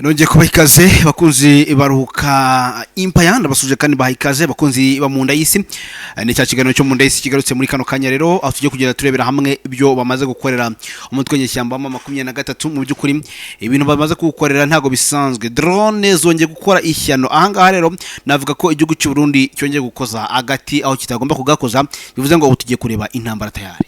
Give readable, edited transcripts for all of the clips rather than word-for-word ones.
Nongeye kubaha ikaze, bakunzi baruhuka impaya. Ndabasuje kandi baha ikaze, bakunzi ba Munda y'Isi. Ni cya kiganiro cyo Munda y'Isi kigarutse muri kano kanya rero, aho tugiye kugenda turebera hamwe ibyo bamaze gukorera umutwe w'inyeshyamba wa 23. Mu by'ukuri ibintu bamaze kuwukorera ntabwo bisanzwe. Drone zongeye gukora ishyano ahangaha. Rero navuga ko igihugu cy'u Burundi cyongeye gukoza agati aho kitagomba kugakoza, bivuze ngo ubu tugiye kureba intambara tayari.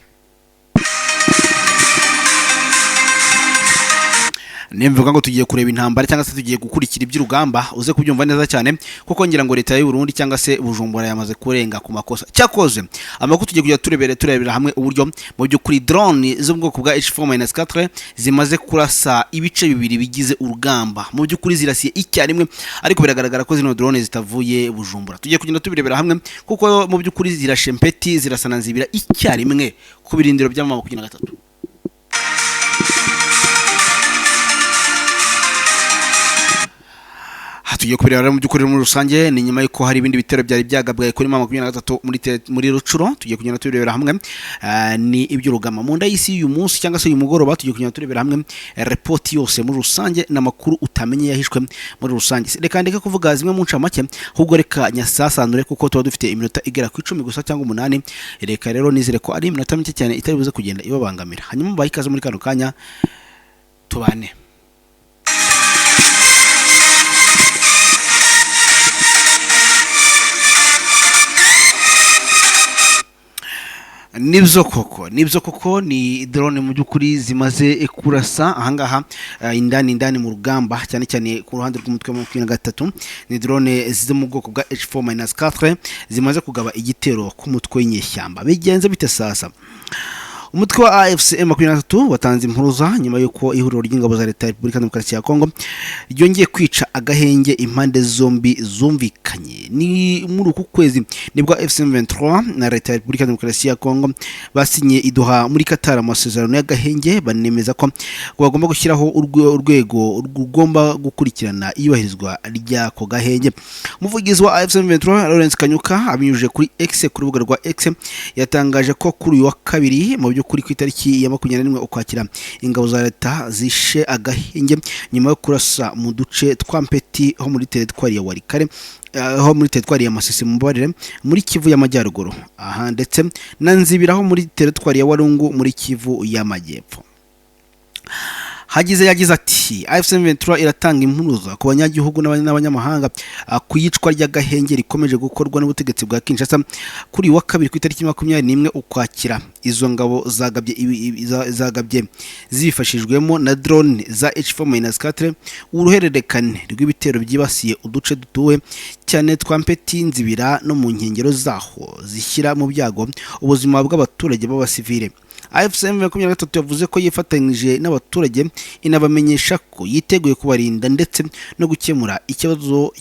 Nimvuga ngo tugiye kureba intambara cyangwa se tugiye gukurikira iby'urugamba, uze kubyumva neza cyane, kuko ngira ngo leta y'u Burundi cyangwa se Bujumbura yamaze kurenga ku makosa. Cyakoze amakuru tugiye kujya turebera hamwe uburyo mu by'ukuri drone zo mu bwoko bwa H4-4 zimaze kurasa ibice bibiri bigize urugamba. Mu by'ukuri zirasiye icyarimwe, ariko biragaragara ko zino drone zitavuye Bujumbura. Tugiye kugenda tubirebera hamwe, kuko mu by'ukuri zirashe Mpeti, zirasana Nzibira icyarimwe ku birindiro by'ama 23. Aha tugiye kubireba rero mu by'ukuri muri rusange ni nyuma y'uko hari ibindi bitero byari byagabwe kuri 23 muri Rucuro. Tugiye kugenda tubirebera hamwe. Ni iby'urugamba mu nda y'isi uyu munsi cyangwa se uyu mugoroba. Tugiye kugenda turebera hamwe report yose muri rusange n'amakuru utamenye yahishwe muri rusange. Reka ndeke kuvuga zimwe mu ncamake, ahubwo reka nyasasanure, kuko tuba dufite iminota igera ku 10 gusa cyangwa 8. Reka rero nizere ko ari iminota mike cyane itari buze kugenda ibabangamira. Hanyuma bahe ikaze muri kano kanya, tubane. Nibyo koko, nibyo koko, ni drone mu by'ukuri zimaze kurasa ahangaha indani indani mu rugamba, cyane cyane ku ruhande rw'umutwe wa 23. Ni drone ziri mu bwoko bwa H4-4 zimaze kugaba igitero ku mutwe w'inyeshyamba. Bigenze bite sasa? Umutwe wa AFC M23 watanze impuruza nyuma y'uko ihuriro ry'ingabo za leta ya Repubulika Demokarasi ya Kongo ryongeye kwica agahenge impande zombi zumvikanye. Ni muri uku kwezi nibwo AFC M23 na leta ya Repubulika Demokarasi ya Kongo basinye i Doha muri Qatar amasezerano y'agahenge, banemeza ko bagomba gushyiraho urwego rugomba gukurikirana iyubahirizwa ry'ako gahenge. Umuvugizi wa AFC M23 Lawrence Kanyuka, abinyujije kuri X, ku rubuga rwa X, yatangaje ko kuri uyu wa kabiri, mu by'ukuri ku itariki ya 21 Ukwakira, ingabo za leta zishe agahenge nyuma yo kurasa mu duce twa Mpeti ho muri teritwari ya Walikale, ho muri teritwari ya Masisi, mumbabarire, muri Kivu y'Amajyaruguru aha, ndetse na Nzibira ho muri teritwari ya Walungu muri Kivu y'Amajyepfo. Hagize yagize ati: "AFC M23 iratanga impuruza ku banyagihugu n'abanyamahanga ku yicwa ry'agahenge rikomeje gukorwa n'ubutegetsi bwa Kinshasa. Kuri uyu wa kabiri ku itariki 21 Ukwakira, izo ngabo zagabye zagabye zibifashijwemo na drone za H4-4 uruhererekane rw'ibitero byibasiye uduce dutuwe cyane twa Mpeti, Nzibira no mu nkengero zaho, zishyira mu byago ubuzima bw'abaturage b'abasivile." AFC M23 yavuze ko yifatanyije n'abaturage, inabamenyesha ko yiteguye kubarinda ndetse no gukemura ikibazo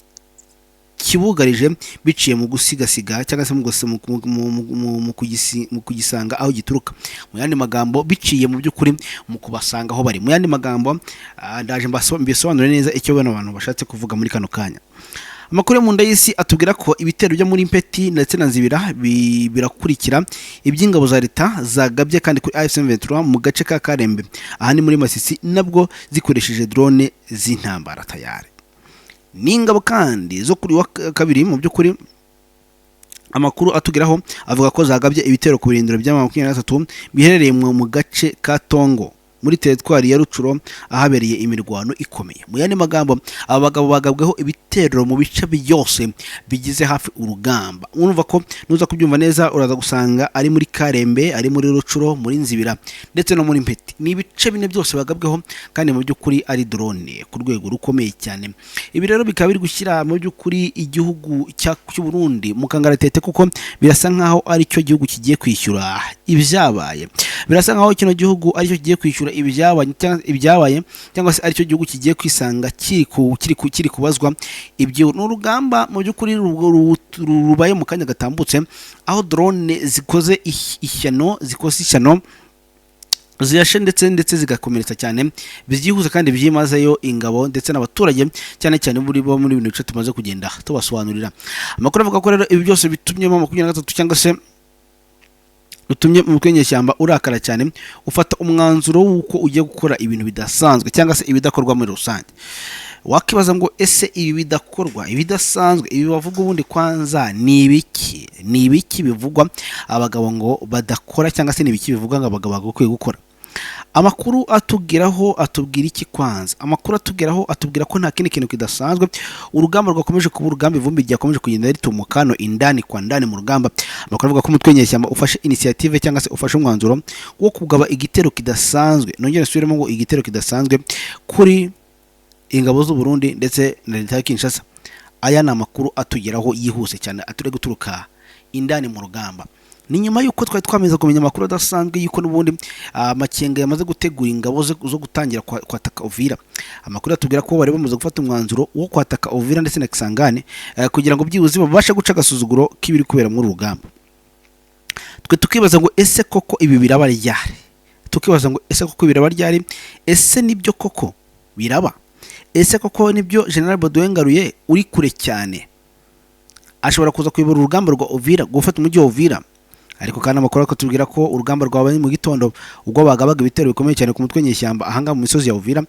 kibugarije biciye mu gusigasiga cyangwa se mu kugisanga aho gituruka. Mu yandi magambo, biciye mu by'ukuri mu kubasanga aho bari. Mu yandi magambo, ndaje mbisobanure neza icyo bano bantu bashatse kuvuga muri kano kanya. Amakuru yo mu nda y'isi atubwira ko ibitero byo muri Mpeti ndetse na Nzibira birakurikira iby'ingabo za leta zagabye kandi kuri AFC M23 mu gace ka Karembe, aha ni muri Masisi, nabwo zikoresheje drone z'intambara tayari. Ni ingabo kandi zo kuri wa kabiri, mu by'ukuri amakuru atugeraho avuga ko zagabye ibitero ku birindiro bya 23 biherereye mu gace ka Tongo muri teritwari ya Rucuro, ahabereye imirwano ikomeye. Mu yandi magambo, aba bagabo bagabweho ibitero mu bice byose bigize hafi urugamba. Urumva ko nuza kubyumva neza, uraza gusanga ari muri Karembe, ari muri Rucuro, muri Nzibira ndetse no muri Mpeti. Ni ibice bine byose bagabweho, kandi mu by'ukuri ari drone ku rwego rukomeye cyane. Ibi rero bikaba biri gushyira mu by'ukuri igihugu cy'u Burundi mu kangaratete, kuko birasa nkaho ari cyo gihugu kigiye kwishyura ibyabaye. Birasa nkaho kino gihugu aricyo kigiye kwishyura ibyabaye, cyangwa se aricyo gihugu kigiye kwisanga kiri kubazwa ibyo. Ni urugamba mu by'ukuri rubaye mu kanya gatambutse, aho drone zikoze ishyano, zikoze ishyano, zirashe ndetse zigakomeretsa cyane byihuse kandi byimazeyo ingabo ndetse n'abaturage, cyane cyane muri bo muri bino bice tumaze kugenda tubasobanurira. Amakuru avuga ko rero ibi byose bitumye 23 cyangwa se utumye umutwe w'inyeshyamba urakara cyane, ufata umwanzuro w'uko ugiye gukora ibintu bidasanzwe cyangwa se ibidakorwa muri rusange. Wakibaza ngo ese ibi bidakorwa, ibidasanzwe, ibi bavuga ubundi kwanza ni ibiki? Ni ibiki bivugwa abagabo ngo badakora, cyangwa se ni ibiki bivugwa ngo abagabo bagakwiye gukora? Amakuru atugeraho atubwira iki kwanza? Amakuru atugeraho atubwira ko nta kindi kintu kidasanzwe, urugamba rwakomeje kuba urugamba, ivumbi ryakomeje kugenda ritumuka hano indani kwa ndani mu rugamba. Amakuru avuga ko umutwe w'inyeshyamba ufashe initiative, cyangwa se ufashe umwanzuro wo kugaba igitero kidasanzwe. Nongere nsubiremo ngo igitero kidasanzwe kuri ingabo z'u Burundi ndetse na leta ya Kinshasa. Aya ni amakuru atugeraho yihuse cyane, aturi guturuka indani mu rugamba. Ni nyuma y'uko twari twamaze kumenya amakuru adasanzwe y'uko n'ubundi Makenga yamaze gutegura ingabo ze zo gutangira kwataka Uvira. Amakuru atubwira ko bari bamaze gufata umwanzuro wo kwataka Uvira ndetse na Kisangani, kugira ngo byibuze babashe guca agasuzuguro k'ibiri kubera muri uru rugamba. Twe tukibaza ngo ese koko ibi biraba ryari? Tukibaza ngo ese koko biraba ryari? Ese nibyo koko biraba? Ese koko nibyo General Baudouin Ngaruye uri kure cyane ashobora kuza kuyobora urugamba rwa Uvira, gufata umujyi wa Uvira? Ariko kandi amakuru akatubwira ko urugamba rwabaye mu gitondo, ubwo bagabaga ibitero bikomeye cyane ku mutwe nyeshyamba ahangaha mu misozi ya Uvira.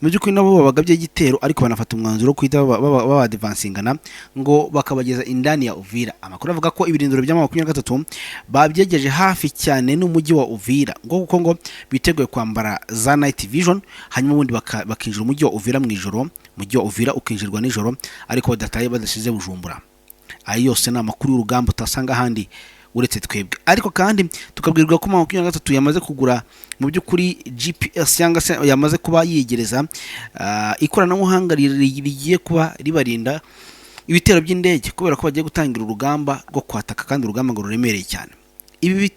Mu by'ukuri nabo babagabye igitero, ariko banafata umwanzuro wo guhita babadivansingana ngo bakabageza indani ya Uvira. Amakuru avuga ko ibirindiro bya 23 babyegeje hafi cyane n'umujyi wa Uvira, ngo kuko ngo biteguye kwambara za night vision, hanyuma ubundi bakinjira umujyi wa Uvira mu ijoro. Umujyi wa Uvira ukinjirwa nijoro, ariko badataye badasize Bujumbura. Ayo yose ni amakuru y'urugamba utasanga ahandi uretse twebwe. Ariko kandi tukabwirwa ko 23 yamaze kugura mu by'ukuri GPS, cyangwa se yamaze kuba yiyegereza ikoranabuhanga rigiye kuba ribarinda ibitero by'indege, kubera ko bagiye gutangira urugamba rwo kwataka, kandi urugamba ngo ruremereye cyane. Ibi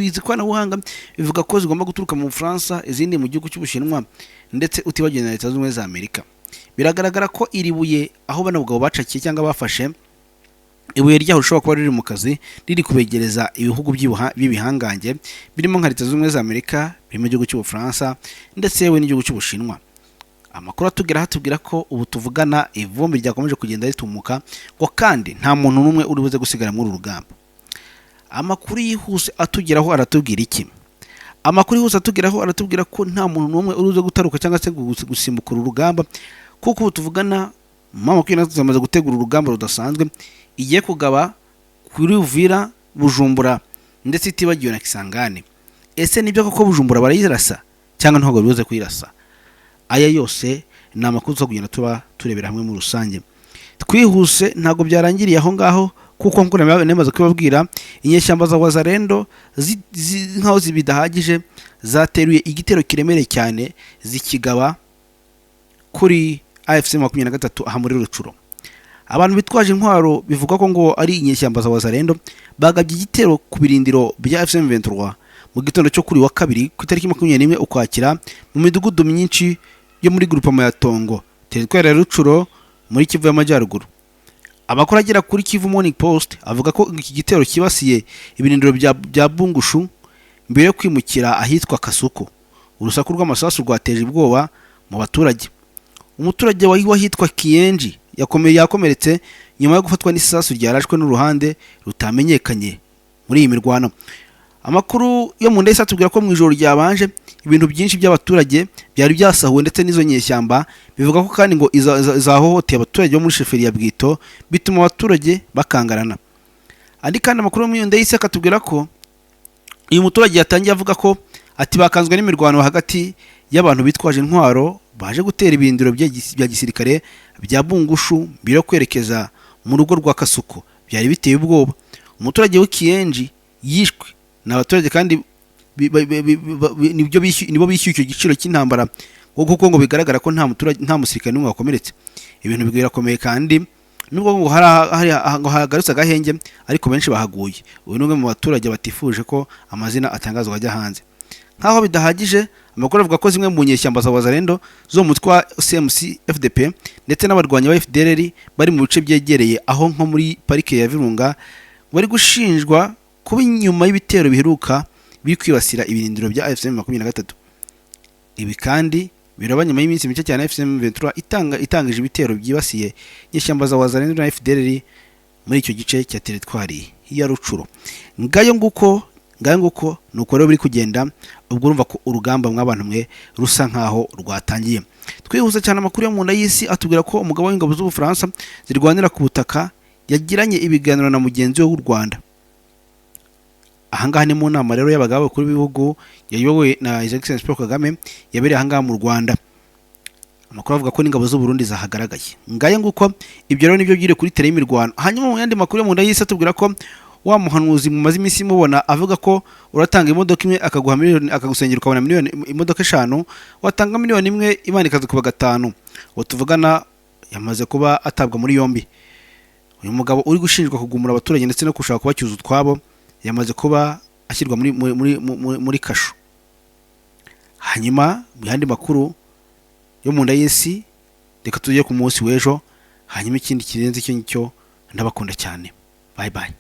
izi koranabuhanga bivuga ko zigomba guturuka mu Bufaransa, izindi mu gihugu cy'Ubushinwa, ndetse utibagiwe na Leta Zunze Ubumwe za Amerika. Biragaragara ko iri buye aho bano bagabo bacakiye cyangwa bafashe ibuye ryaho rishobora kuba riri mu kazi, riri kubegereza ibihugu by'ibihangange birimo nka Leta Zunze Ubumwe za Amerika, birimo igihugu cy'Ubufaransa ndetse yewe n'igihugu cy'Ubushinwa. Amakuru atubwira hatubwira ko ubu tuvugana ivumbi ryakomeje kugenda ritumuka, ngo kandi nta muntu n'umwe uri buze gusigara muri uru rugamba. Amakuru yihuse atugeraho aratubwira iki? Amakuru yihuse atugeraho aratubwira ko nta muntu n'umwe uri buze gutaruka cyangwa se gusimbuka uru rugamba, kuko ubu tuvugana M23 yamaze gutegura urugamba rudasanzwe igiye kugaba kuri Uvira, Bujumbura, ndetse itibagiwe na Kisangani. Ese nibyo koko Bujumbura barayirasa, cyangwa ntabwo bibuze kuyirasa? Aya yose ni amakuru tuza kugenda tuba turebera hamwe muri rusange twihuse. Ntabwo byarangiriye aho ngaho, kuko nk'uko namaze kubabwira, inyeshyamba za Wazalendo nkaho zibidahagije zateruye igitero kiremereye cyane, zikigaba kuri AFC 23 aha muri Rutshuru. Abantu bitwaje intwaro bivugwa ko ngo ari inyeshyamba za Wazalendo bagabye igitero ku birindiro bya AFC M23 mu gitondo cyo kuri wa kabiri ku itariki 21 Ukwakira, mu midugudu myinshi yo muri grupama ya Tongo, teritwari ya Rutshuru, muri Kivu y'Amajyaruguru. Amakuru agera kuri Kivu Morning Post avuga ko iki gitero cyibasiye ibirindiro bya Bungushu mbere yo kwimukira ahitwa Kasuku. Urusaku rw'amasasu rwateje ubwoba mu baturage. Umuturage wahitwa Kiyenji yakomeretse nyuma yo gufatwa n'isasu ryarashwe n'uruhande rutamenyekanye muri iyi mirwano. Amakuru yo mu ndege atubwira ko mu ijoro ryabanje ibintu byinshi by'abaturage byari byasahuwe ndetse n'izo nyeshyamba. Bivuga ko kandi ngo zahohoteye abaturage bo muri sheferi ya Bwito, bituma abaturage bakangarana. Andi kandi amakuru yo mu ndege akatubwira ko uyu muturage yatangiye avuga ko ati bakanzwe n'imirwano hagati y'abantu bitwaje intwaro baje gutera ibirindiro bya gisirikare bya Bungushu mbere yo kwerekeza mu rugo rwa Kasuko. Byari biteye ubwoba. Umuturage w'ikiyenji yishwe ni abaturage, kandi nibo bishyuye icyo giciro cy'intambara, ngo kuko ngo bigaragara ko nta muturage, nta musirikare n'umwe wakomeretse. Ibintu birakomeye, kandi nubwo ngo ngo hagarutse agahenge, ariko benshi bahaguye. Uyu ni umwe mu baturage batifuje ko amazina atangazwa ajya hanze. Nk'aho bidahagije, amakuru avuga ko zimwe mu nyeshyamba za Wazalendo zo mu mutwe wa CMC FDP ndetse n'abarwanyi ba FDLR bari mu bice byegereye aho, nko muri parike ya Virunga, bari gushinjwa kuba inyuma y'ibitero biheruka biri kwibasira ibirindiro bya AFC 23. Ibi kandi biraba nyuma y'iminsi mike cyane AFC M23 itangije ibitero byibasiye inyeshyamba za Wazalendo na FDLR muri icyo gice cya teritwari ya Rutshuru. Ngayo nguko. Ngaho nguko ni uko rero biri kugenda. Ubwo urumva ko urugamba, mw'abantu mwe, rusa nkaho rwatangiye. Twihuse cyane, amakuru yo mu nda y'isi atubwira ko umugabo w'ingabo z'Ubufaransa zirwanira ku butaka yagiranye ibiganiro na mugenzi we w'u Rwanda. Ahangaha ni mu nama rero y'abagaba bakuru b'ibihugu yayobowe na His Excellency Paul Kagame, yabereye ahangaha mu Rwanda. Amakuru avuga ko n'ingabo z'u Burundi zahagaragaye. Ngayo nguko, ibyo rero nibyo byiri kuri terrain y'imirwano. Hanyuma mu yandi makuru yo mu nda y'isi atubwira ko wa muhanuzi mumaze iminsi mubona avuga ko uratanga imodoka imwe akaguha miliyoni, akagusengera ukabona miliyoni, imodoka eshanu, watanga miliyoni 1 Imana ikaza kuba gatanu, uwo tuvugana yamaze kuba atabwa muri yombi. Uyu mugabo uri gushinjwa kugumura abaturage ndetse no gushaka kubacyuza utwabo yamaze kuba ashyirwa muri kasho. Hanyuma mu yandi makuru yo mu nda y'isi, reka tujye ku munsi w'ejo. Hanyuma ikindi kirenze icyo ngicyo, ndabakunda cyane, bye bye.